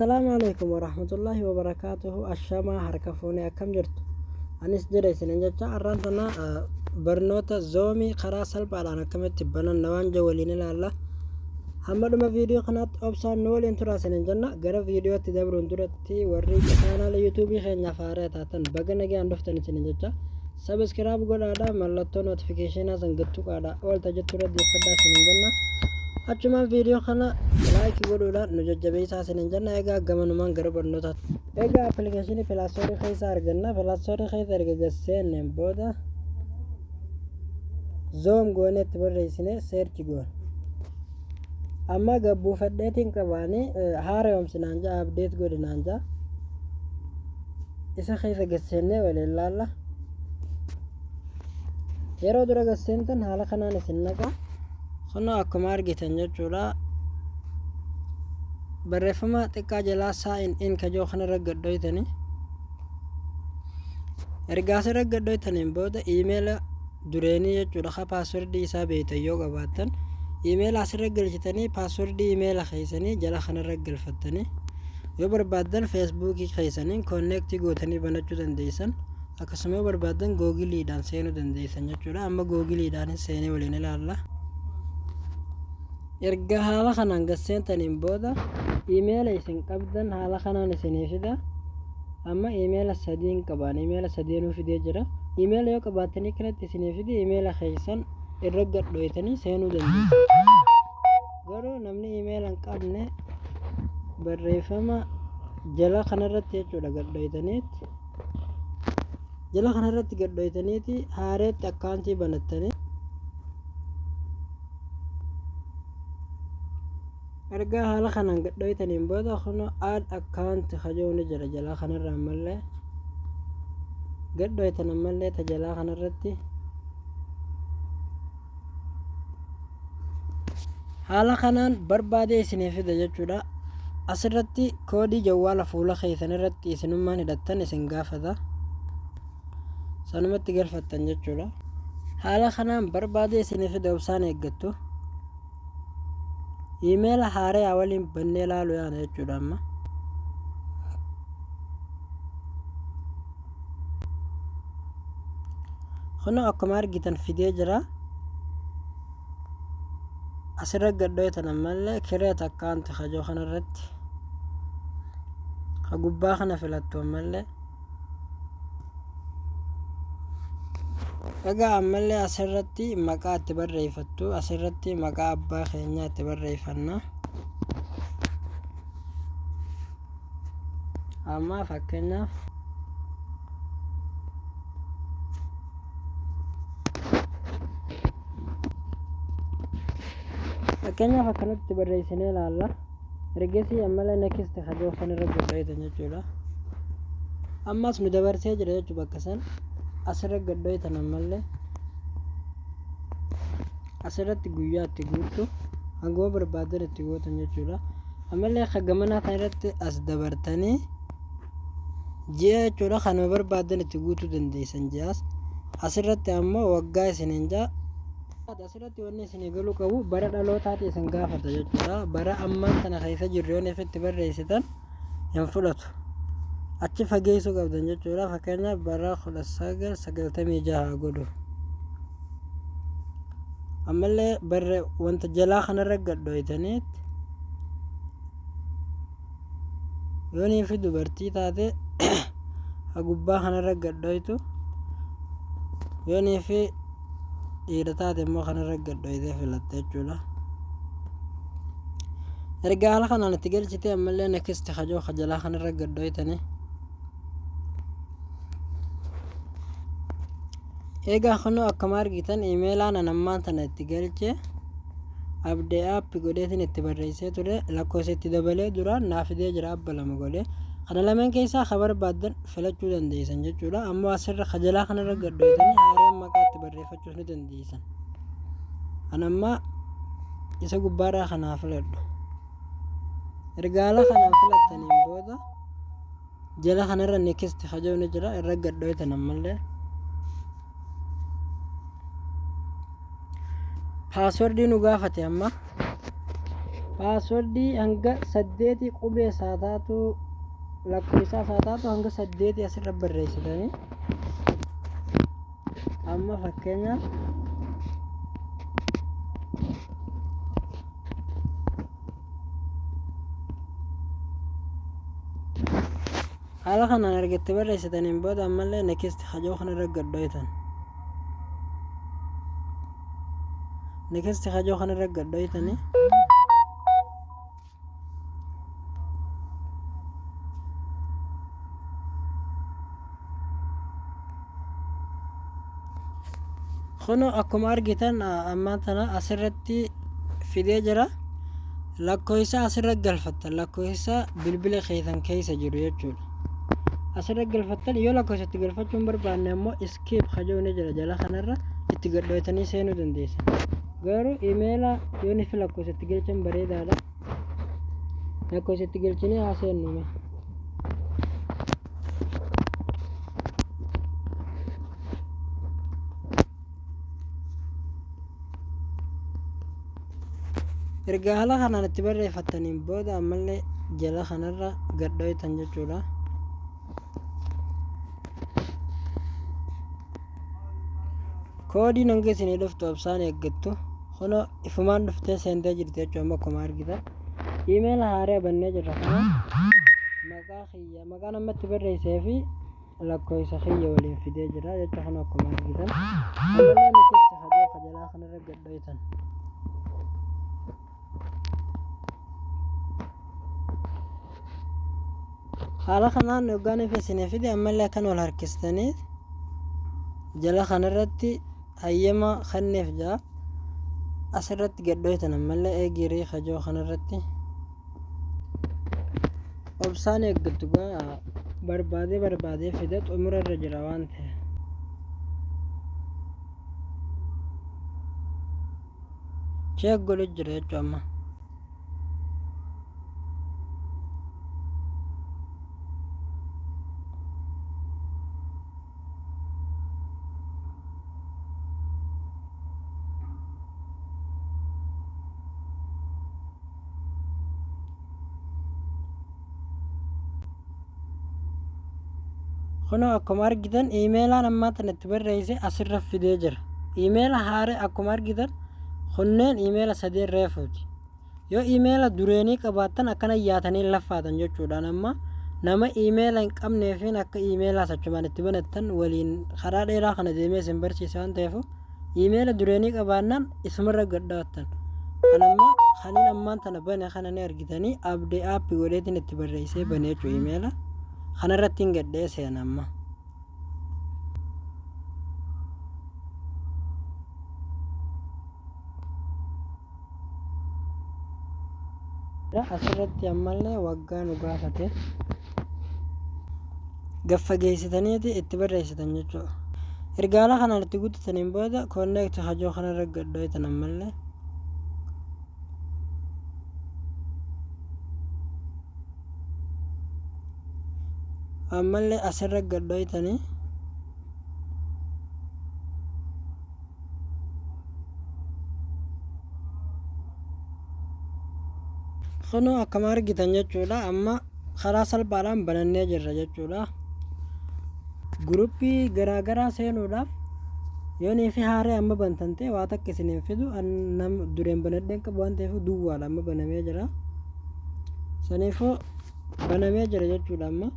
Assalaamu alaikum warahmatullaahi wabarakaatuhu. Ashamaa, harka fuunee, akkam jirtu? Anis jira isinin jecha. Har'aan tana barnoota Zoomii karaa salphaadhaan akkamitti bananna waan jiru waliin ilaalla. Hamma dhuma viidiyoo kanaatti obsaan nu waliin turaa isinin jenna. Gara viidiyootti dabruun duratti, warri chaanaala YouTubeii keenyaaf haaraa taatan, baga nagaan dhuftan isinin jecha. Subscribe godhaadha, mallattoo notificationaa san gad tuqaadha, oolta jettu irra deeffadhaa isinin jenna. Achumaan viidiyoo kana like godhuudhaan nu jajjabeessaa isinin jenna. Egaa gamanumaan gara barnootaatti. Egaa appilikeeshinii Play Storeii keessa arganna. Play Storeii keessa erga gad seenneen booda Zoom goonee itti barreessine search goona. Amma gabbuufadheetiin qabaanii haara'oomsi naan ja'a, update godhi naan ja'a. Isa keessa gad seennee waliin laalla. Yeroo dura gad seentan haala kanaan isin naqa. Kunoo akkuma argitan jechuudha. Barreeffama xiqqaa jalaa sign in kajoo kanarra gad dhoytanii. Ergaa asirra gad dhoytaniin booda iimeela dureenii jechuudha, ka passwordii isaa beektan yoo qabaattan, iimeela asirra galchitanii, passwordii iimeela keessanii jala kanarra galfattanii, yoo barbaaddan Facebookii keessaniin connectii gootanii banachuu dandeessan. Akkasuma yoo barbaaddan Googleiidhaan seenuu dandeessan jechuudha. Amma Googleiidhaan seenee waliin ilaalla. Erga haala kanaan gad seentaniin booda iimeela isin qabdan haala kanaan isinii fida. Amma iimeela sadiin qabaan, iimeela sadeenuu fidee jira. Iimeela yoo qabaattanii kanatti isinii fide, iimeela keessan irra gad dhoytanii seenuu dandeessu. Garuu namni iimeela hin qabne barreeffama jala kanarratti jechuudha gad dhoytaniitti, jala kanarratti gad dhoytaniiti haareetti accountii banattanii. Ergaa haala kanaan gad dhoytaniin booda kun add account kajoo ni jira jalaa kanarra. Ammallee gad dhoytan, ammallee ta jalaa kanarratti haala kanaan barbaadee isinii fida jechuudha. Asirratti koodii jawwaala fuula keessan irratti isinummaan hidhattan isin gaafata, sanumatti galfattan jechuudha. Haala kanaan barbaadee isinii fida, obsaan eeggattu. Iimeela haaraa waliin bannee ilaalu yaana jechuudha amma. Kun akkuma argitan fidee jira. Asirra gad dhoytan, ammallee create account kajoo kanarratti ka gubbaa kana filattu ammallee. Egaa ammallee asirratti maqaa itti barreeffattu. Asirratti maqaa abbaa keenyaa itti barreeffanna. Amma fakkeenyaaf akkanatti barreessinee ilaalla. Ergasii ammallee next kajoo kanarra gad jechuudha. Ammas nu dabarsee jira jechuudha. Bakka san asirra gad dhoytan, ammallee asirratti guyyaa itti guuttu, hanguma barbaadan itti gootan jechuudha. Ammallee akka gamanaa kana irratti as dabartanii ji'a jechuudha, kanuma barbaadan itti guutuu dandeessan. Ji'as asirratti ammoo waggaa isiniin ja'a. Asirratti wanni isinii galuu qabu, bara dhalootaati isin gaafata jechuudha. Bara ammaan tana keessa jirru yoon ifitti barreessitan hin fudhatu, achi fageessuu qabdan jechuudha. Fakkeenyaaf bara 1996 godhu. Ammallee barre wanta jalaa kanarra gad dhoytaniit, yoonii fi dubartii taate ha gubbaa kanarra gad dhoytu, yoonii fi dhiira taate immoo kanarra gad dhoytee filatte jechuudha. Erga haala kanaan itti galchite, ammallee next kajoo ka jalaa kanarra gad dhoytanii. Egaa kunoo akkuma argitan iimeelaan an ammaan tana itti galche abdee app godheetiin itti barreessee ture, lakkoofsa itti dabalee duraan naa fidee jira. Abba lama godhee kana lameen keessaa ka barbaaddan filachuu dandeessan jechuudha. Ammoo asirra ka jalaa kanarra gad dhoytanii haaraan maqaa itti barreeffachuus ni dandeessan. An amma isa gubbaarraa kanaa filadhu. Erga haala kanaan filattaniin booda jala kanarra next kajoo ni jira, irra gad dhoytan. Ammallee passwordii nu gaafate. Amma Passwordii hanga 8 qubee isaa taatu, lakkoofsa isaa taatu hanga 8 asirra barreessitanii. Amma fakkeenyaaf haala kanaan erga itti barreessitaniin booda ammallee next hajoo kanarra gadhoytan. Next hajoo kanarra gadhoytanii. Kunoo akkuma argitan ammaan tana asirratti fidee jira. Lakkoofsa asirra galfattan, lakkoofsa bilbila keessan keessa jiru jechuudha. Asirra galfattan. Yoo lakkoofsa itti galfachuu hin barbaanne ammoo skip hajoo ni jira jala kanarra, itti gadhootanii seenuu dandeessan. Garuu imeela yoo ni fi lakkoofsa itti galchan bareedaadha. Lakkoofsa itti galchinee haa seennu mee. Erga haala kanaan itti barreeffattaniin booda ammallee jala kanarra gadhoytan jechuudha. Koodiin hanga isinii dhuftu obsaan eeggattu. Kunoo ifumaan dhuftee seentee jirti jechuudha. Amma akkuma argitan iimeela haaraa bannee jirra. Kana maqaa kiyya, maqaa namatti barreessee fi lakkoofsa kiyya waliin fidee jira jechuudha. Kun akkuma argitan ammallee next hajoo kajalaa kanarra gadhoytan. Haala kanaan hoggaan ifa isinii fide ammallee akkan wal harkistanii jala kanarratti hayyama kanneef jaa asirratti gadhoytan. Ammallee agree hajoo kanarratti obsaan eeggattu. Gaa barbaadee barbaadee fide, xumura irra jira waan ta'e. Check godhu jira jechuudha amma. Kunoo akkuma argitan iimeelaan ammaa tana itti barreesse asirra fidee jira. Iimeela haaree akkuma argitan kunneen iimeela sadeen reefuuti. Yoo iimeela dureenii qabaattan akkana yaatanii laffaatan jechuudhaan, amma nama iimeela hin qabneefiin akka iimeelaas achumaan itti banattan waliin karaa dheeraa kana deemee isin barsiisa waan ta'eef, iimeela dureenii qabaannaan isumarra gadhaattan. Kan amma kaniin ammaan tana bane kana ni argitanii, abdee app godheetiin itti barreessee bane jechuudha. Iimeela kanarratti hin gadhee seena amma. Asirratti ammallee waggaa nu gaafate, gaffageessitaniiti itti barreessitan jechuudha. Erga haala kanaan itti guuttataniin booda connect hajoo kanarra gadhooytan ammallee. Ammallee asirra gadhooytanii. Kunoo akkuma argitan jechuudha, amma karaa salphaadhaan banannee jirra jechuudha. Guruppii garaagaraa seenuudhaaf yoonii fi haaree amma bantan ta'e waa takka isin hin fidu. Nam dureen banadheen qabu waan ta'eef duwwaadha, amma banamee jira. Saniifuu banamee jira jechuudha amma.